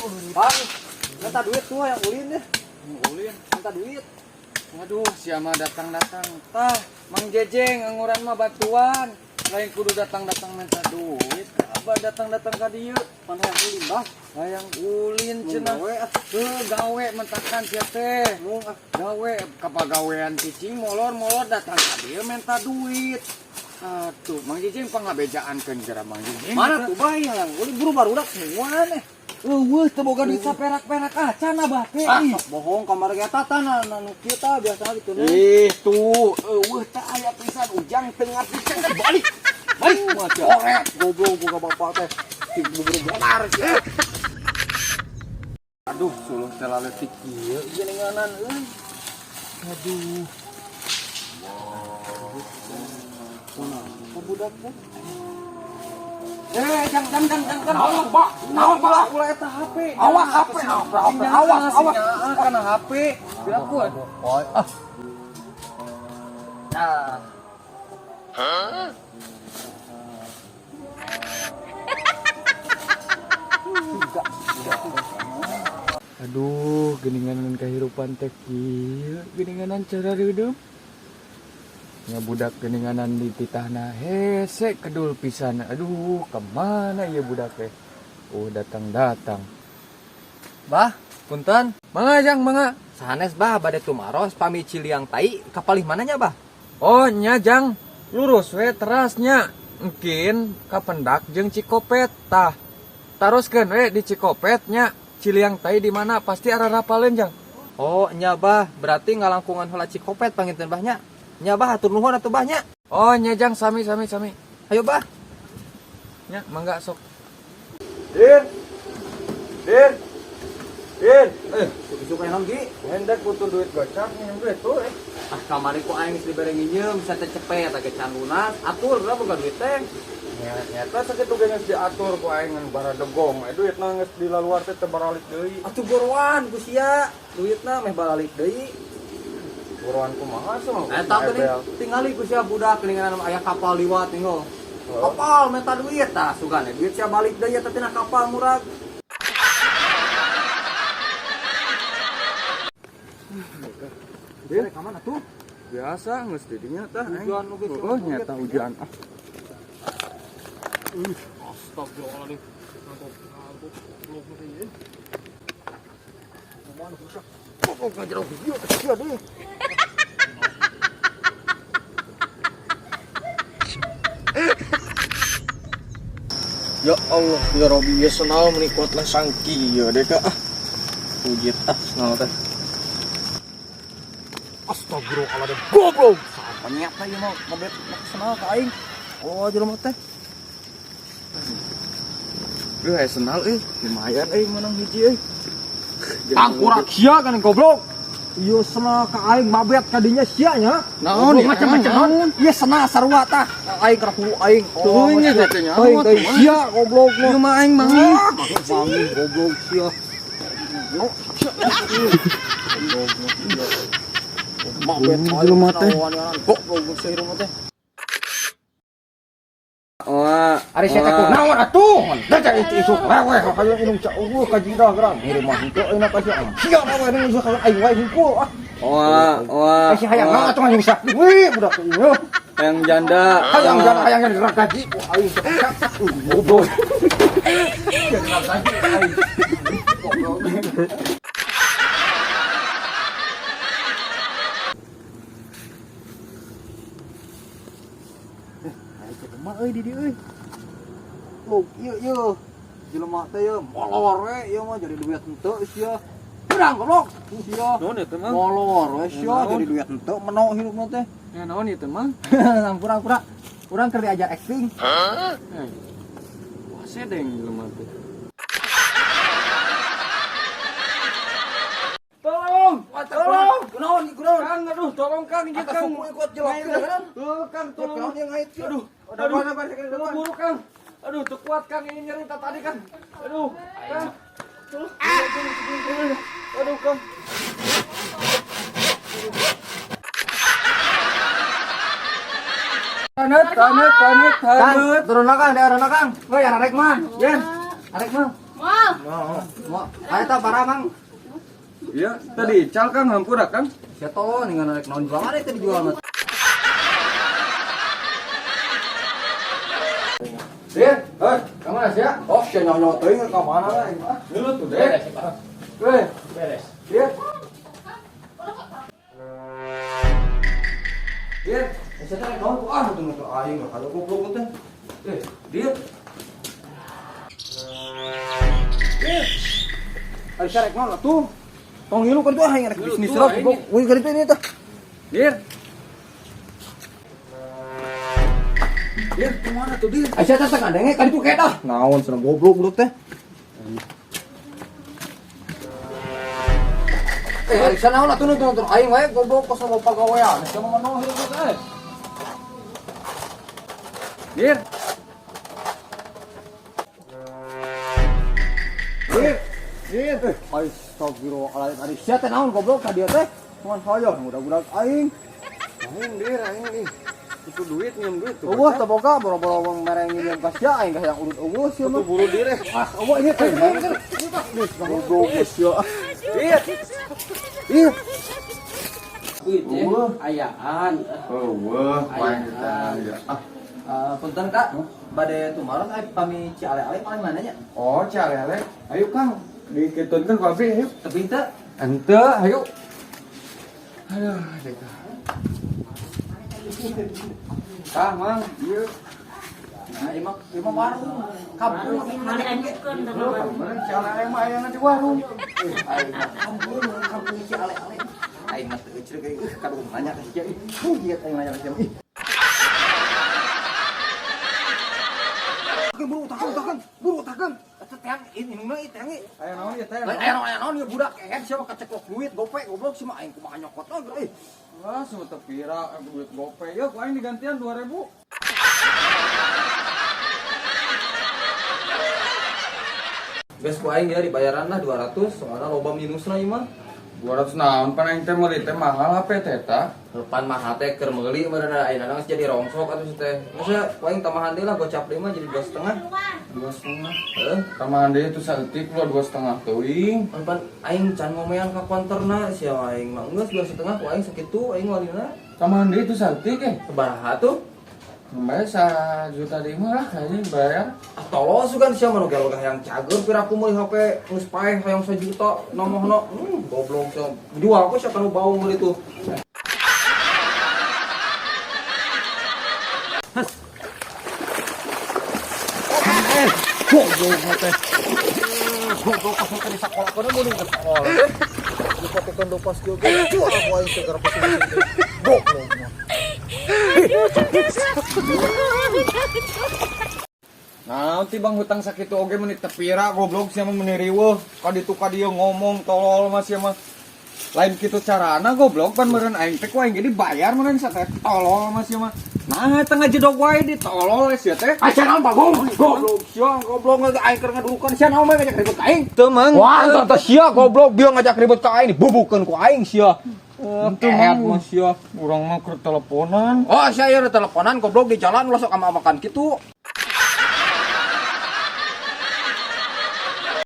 Bang, minta duit tuh yang ulin deh. Ulin. Minta duit. Waduh, siapa datang-datang. Tah, Mang Jejeng anguran mah bantuan. Lain kudu datang-datang minta duit. Abah datang-datang ka dieu. Mana yang ulin, Bah? Hayang ulin cenah. Gawe ah. Heuh, gawe mentakan sia teh. Mung ah. Gawe kapagawean cicing molor-molor datang ka dieu minta duit. Atuh, Mang Jejeng pangabejaankeun geura Mang Jejeng. Mana tuh bah yang ulin buru barudak semua nih. Eueuh, teu boga duit saperak-perak acan abah teh. Ah, Ih. sok bohong kamar ge eta tah na nu kieu tah biasa gitu nih. Ih, tuh, eueuh teh aya pisan ujang teu ngarti cenah balik. Balik mah sia. Oret goblok boga bapak teh. Si bubur bonar sia. Aduh, suluh teh laletik ieu geuninganan euy. Aduh. Kunaon budak teh? Eh, jang jang jang jang jang. Naon, Pak? Naon, Pak? Ulah eta HP. Awas HP, HP, awas, awas. Kana HP. Piraku. Oh, ah. Nah, Aduh, geuninganan kehidupan teh kieu, geuninganan cara reudeup. Nya budak geuninganan di titahna hese kedul pisan. Aduh, kemana ieu budak teh? Oh, datang-datang. Bah, punten. Mangga jang, mangga. Sanes bah bade tumaros pami Ciliang tai kapalih mananya bah? Oh, nya jang. Lurus we terasnya. Engkin kapendak jeung Cikopet tah. Taroskeun we di Cikopet nya. Ciliang tai di mana pasti ararapaleun jang. Oh, nya bah, berarti ngalangkungan heula Cikopet panginten bah nya. Nya bah hatur nuhun atuh bah nya. Oh, nya jang sami sami sami. Ayo bah. Nya mangga sok. Din. Din. Din. Eh, Suka naon Gi? hendak butuh duit gocap minjem duit tuh eh. Ah, kamari ku aing geus dibere nginjem bisa teh cepet agak can lunas. Atur berapa boga duit teh? Nya nyata sakitu ge geus diatur ku aing ngan baradegong. Eh duitna geus dilaluar teh teu baralik deui. Atuh boroan ku sia, duitna meh baralik deui. Buruan kumaha sih mah? Eta geuning tingali ku sia budak geuningan aya kapal liwat tinggal. Kapal meta duit tah sugane duit sia balik deui eta tina kapal murag. Din, Ka mana tuh? biasa geus di dinya tah aing. Hujan oge, Oh, nyata hujan. Ah. Astagfirullahaladzim. Goblok ngajero video sia deui. Ya Allah, ya Robi, ya senal menikot lah sangki ya deh kak. Ah, pujit ah senal teh. Astagfirullahaladzim. Goblok. Apa nyata ieu mah ngabet senal ka aing. Oh, jelema teh. Duh, aya senal euy, lumayan euy menang hiji euy. Tangkurak sia kan goblok. Ieu senal ka aing mabet ka dinya sia nya. Naon Goblok ya? macam-macam naon. Ieu senal sarua tah. Aing kana hulu aing. Tuh nya teh nya. Teuing teuing sia goblok mah. Ieu mah aing manggih. Manggih goblok sia. Goblok sia. Goblok sia. Mabet Jelema teh. Goblok sia hirup teh. Wah, Ari sia teh kunaon atuh? Da itu isuk leweh hayu inung ca eueuh ka jidah gerang. Ngirim mah henteu ayeuna ka sia. Sia leweh deui sia aing wae hungkul ah. Wah, wah. Ai si hayang naon atuh anjing sia. Wih budak teh ieu. Hayang janda. Hayang janda hayang gerak gaji. Wah aing teh goblok. Gerak gaji aing. Goblok. Aing jelema euy di dieu euy. Loh, ieu ieu. Jelema teh ieu molor we ieu mah jadi duit henteu sia. Kurang goblok sia. Naon eta mah? Molor we sia Naon? jadi duit henteu meno hirupna teh. Ya naon ieu teh mah? Ampura ampura. Urang keur diajar acting. Eh. Wah, sedeng jelema teh. Tolong! Tolong! Kunaon kunaon? Kang, aduh, tolong Kang, ieu Atas Kang. suku ikut jelokkeun kan? Heuh, Kang, tolong. Kunaon yang ngait ieu? Aduh, Aduh, aduh, buru Kang. Aduh, teu kuat Kang ini nyerita tadi Kang. Aduh, Kang. Tolong. Aduh, Kang. Tanet, tanet, tanet, Kang, tanet. turun lah Kang, daerah Kang. Woi, arek mah. Yen. Arek mah. Moal. Mau, ayo tah parah Mang. Iya, tadi ical Kang hampura Kang. Sia tolong dengan rek naon jual ada tadi jual mah. Dir, hei, ka mana sia? Oh, sia nyonya teuing ka mana lah aing mah. Ngelut tuh deh. Hei, Beres. Dir. Dir, Sia teh rek naon ku ah teu teu aing lah kalau goblok teh. eh, Dir. Ari sia rek naon atuh? Tong ngilu kan tuh aing rek Ngilu bisnis tuh, lah aing. goblok. Wih, ka ditu ini teh. Dir. Dir, kemana tuh Dir? Ari sia teh teh ngadenge ka ditu kedah. Naon cenah goblok goblok teh. Eh, ari sia naon atuh nutur aing wae goblok kos mau pagawean. Sia mah manoh ieu teh. Dir. Dir. Dir. Astagfirullahaladzim. Ari sia teh naon goblok ka dieu teh? Cuman hoyong budak-budak aing. Aing Dir, aing ih. Itu duit nyium duit tuh. Eueuh teu boga boro-boro wong mereng nginjem ka sia aing ka hayang urut eueuh sia mah. Tuh buru dir eh. Ah, eueuh ieu teh. Goblok sia. Dir. Ih, Duit teh ayaan. Eueuh, main kita ya. Ah. Punten Kak, bade tumaros ai pami Ciale-ale paling mana nya? Oh, Ciale. Ayo Kang, diketunkeun ku abdi ayo. Tebing teu? Ente, ayo. Aduh, deka. Tah, Mang, ieu. Nah, ieu mah ieu mah warung. Kampung Mana anjukeun teh warung. Kemarin Ciale mah ayana di warung. Aing mah kampung kampung Ciale-ale. Aing mah teu euceuk euy, kaduh nanya ka sia. Ih, kieu aing nanya ka sia. Ih. buru utakan utakan, buru utakan. Eta teang ini indungna ieu teang ieu. Aya naon ieu teh? Lain aya naon ieu budak kehed sia mah kaceklok duit gope goblok sia mah aing kumaha nyokotna euy. Wah, semua tepira duit gope. Yuk, ku aing digantian 2000. Geus ku aing ya dibayaran lah 200, soalna loba minusna ieu mah. 200 naon pan aing teh meuli teh mahal HP teh eta. Pan mahal teh keur meuli meureun ayeuna geus jadi rongsok atuh teh. Geus ya, ku aing tambahan deui lah gocap deui mah jadi 2,5. 2,5. Heeh. Tambahan deui itu saeutik lu 2,5 teuing. Pan pan aing can ngomean ka konterna sia aing mah geus 2,5 ku aing sakitu aing walina. Tambahan deui itu saeutik eh. Sabaraha tuh? Membayar sajuta deui mah lah kayaknya bayar. Ah tolol sugan sia mah nu gelogah yang cager piraku meuli HP geus paeh hayang sajuta nomohna. Goblok sia. Jual ku sia kanu bau meuli tuh. Goblok teh. Goblok pas teh di sakola kana mun ke sekolah teh. Dipotekeun dopas kieu ge. Jual ku aing teh gara pusing. Goblok mah. Nah, ti bang hutang sakitu oge meuni tepira goblok sia mah meuni riweuh. Ka ditu ka dieu ngomong tolol mah sia mah. Lain kitu carana goblok pan meureun aing teh ku aing ge dibayar meureun sia teh tolol mah sia mah. Nah, tengah jedog wae di tolol sia teh. Ah sia naon bagong? Goblok sia goblok aing keur ngadurukan sia naon mah ngajak ribut ka aing. Teu mang. Wah, tante sia goblok bieu ngajak ribut ka aing dibubukeun ku aing sia. Teu Kehed mang. mah sia. Urang mah keur teleponan. Oh, sia ieu teleponan goblok di jalan ulah sok ama-amakan kitu.